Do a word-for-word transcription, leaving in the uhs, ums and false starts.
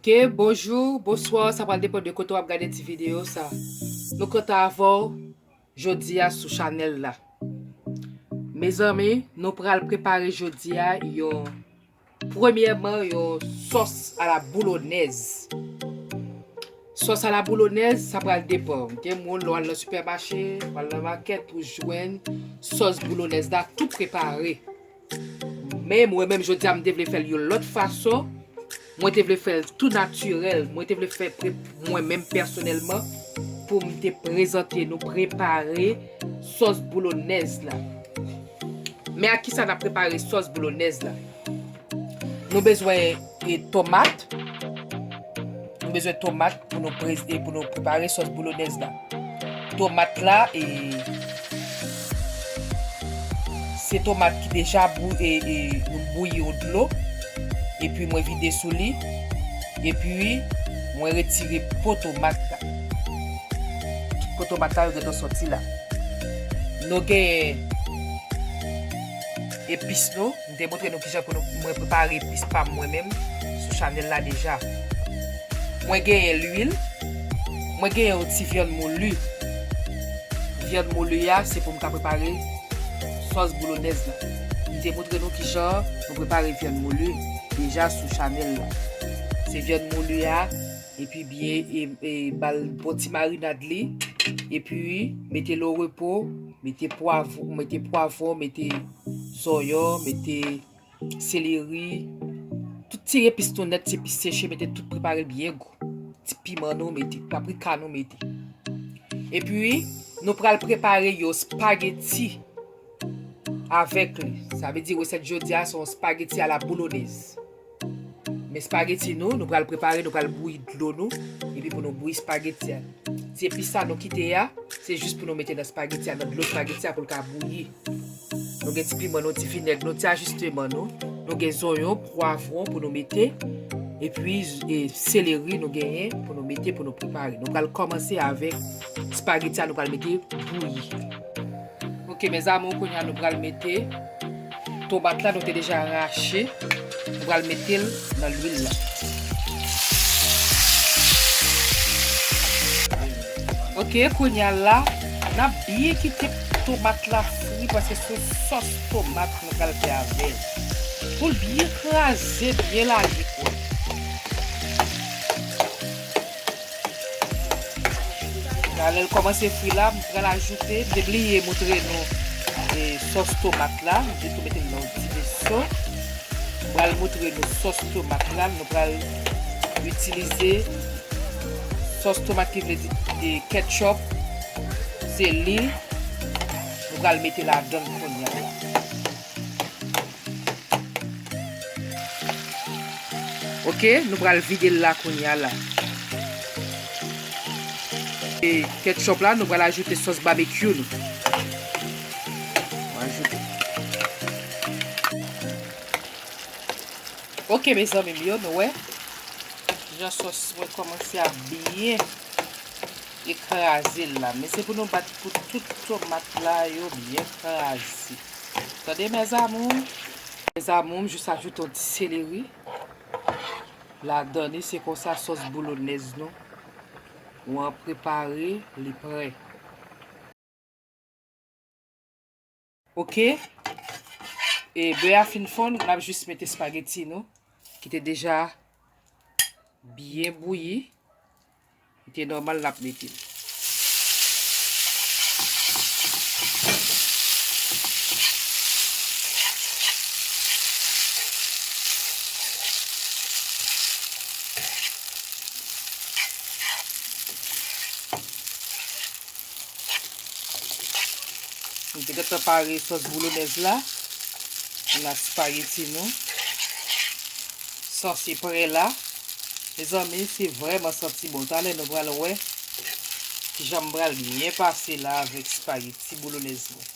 Ke bonjou, bonswa, sa pral depann de kote w ap gade ti videyo sa. Nou kontan avè w jodi a sou chanèl la. Mezanmi, nou pral prepare jodi a yon, premyèman, yon sòs a la boulonèz. Sòs a la boulonèz, sa pral depann. Gen moun, lè w al nan sipèmache, w al nan makèt, ou jwenn sòs boulonèz la tou prepare. Men mwen menm, jodi a, m te vle fè l yon lòt fason. Mwen te vle fè l tou natirèl. Mwen te vle fè pre-, mwen menm pèsonèlman, pou m te prezante nou, prepare sòs boulonèz la. Men ak kisa n ap prepare sòs boulonèz la? Nou bezwen, e, tomat. Nou bezwen tomat pou nou prez-, e, pou nou prepare sòs boulonèz la. Tomat la, e, se tomat ki deja bou-, e, e, nou bouyi yon dlo. Epi mwen vide sou li. Epi mwen retire po tomat la. Tout po tomat la yo gentan sòti la. Nou genyen epis nou. M te montre nou kijan pou nou, mwen prepare epis pa m mwen menm sou chanèl la deja. Mwen genyen lwil. Mwen genyen yon ti vyann mouli. Vyann mouli a, se pou m ka prepare sòs boulonèz la. M te montre nou kijan nou prepare vyann mouli deja sou chanèl la. Se vyann mouli a, epi byen, e, e, ba l bon ti marinad li, epi mete l o repo, mete pwav-, mete pwavwon, mete zonyon, mete seleri, tout ti epis nou nèt, ti epis seche, mete tout, prepare l byen gou. Ti piman nou mete, paprika nou mete. Epi, nou pral prepare yon spageti avèk li. Sa vle di resèt jodi a se yon spageti a la boulonèz. Men spageti nou, nou pral prepare, nou pral bouyi dlo nou, epi pou nou bouyi spageti a. Ti epis sa nou kite a, se jis pou nou mete nan spageti a, nan dlo spageti a pou l ka bouyi. Nou gen ti piman nou, ti vinèg nou, ti ajisteman nou. Nou gen zonyon, pwavwon pou nou mete. Epi, e, seleri nou genyen pou nou mete, pou nou prepare. Nou pral kòmanse avèk spageti a, nou pral mete bouyi. Ok, mes amours, kounye a nou pral mete tomat la, nou te deja rache. Nou pral mete l nan lwil la. Ok, kounye a la, n ap byen kite tomat la fri, paske se yon sòs tomat nou pral fè avè l. Pou l byen kraze, byen lage kwa. La, lè l kòmanse fri la, m pral ajoute, m te bliye montre nou, e, sòs tomat la, m te tou mete l nan yon ti veso. M pral montre nou sòs tomat la, nou pral itilize sòs tomat ki vle di, e, ketchup, se li, nou pral mete ladan l kounye a la. Ok, nou pral vide l la kounye a la. E ketchup la, nou pral ajoute sòs babekyou nou. Nou ajoute. Ok, mezanmi m yo, nou wè. Jan sòs mwen kòmanse ap byen ekraze l la. Men se pou nou bat pou tout tomat la yo byen kraze. Tande, mes amours? Mes amours, m jis ajoute yon ti seleri ladan li. Se konsa sòs boulonèz nou, ou an prepare, li prè. Ok. E bè a fin fonn, n ap jis mete espageti nou, ki te deja byen bouyi. Li te nòmal, n ap mete l. Nou te gentan pare sòs boulonèz la. N a espageti nou. Sòs e prè la. Mezanmi, se vrèman santi bon. Talè nou pral wè kijan m pral byen pase la avèk espageti boulonèz mwen.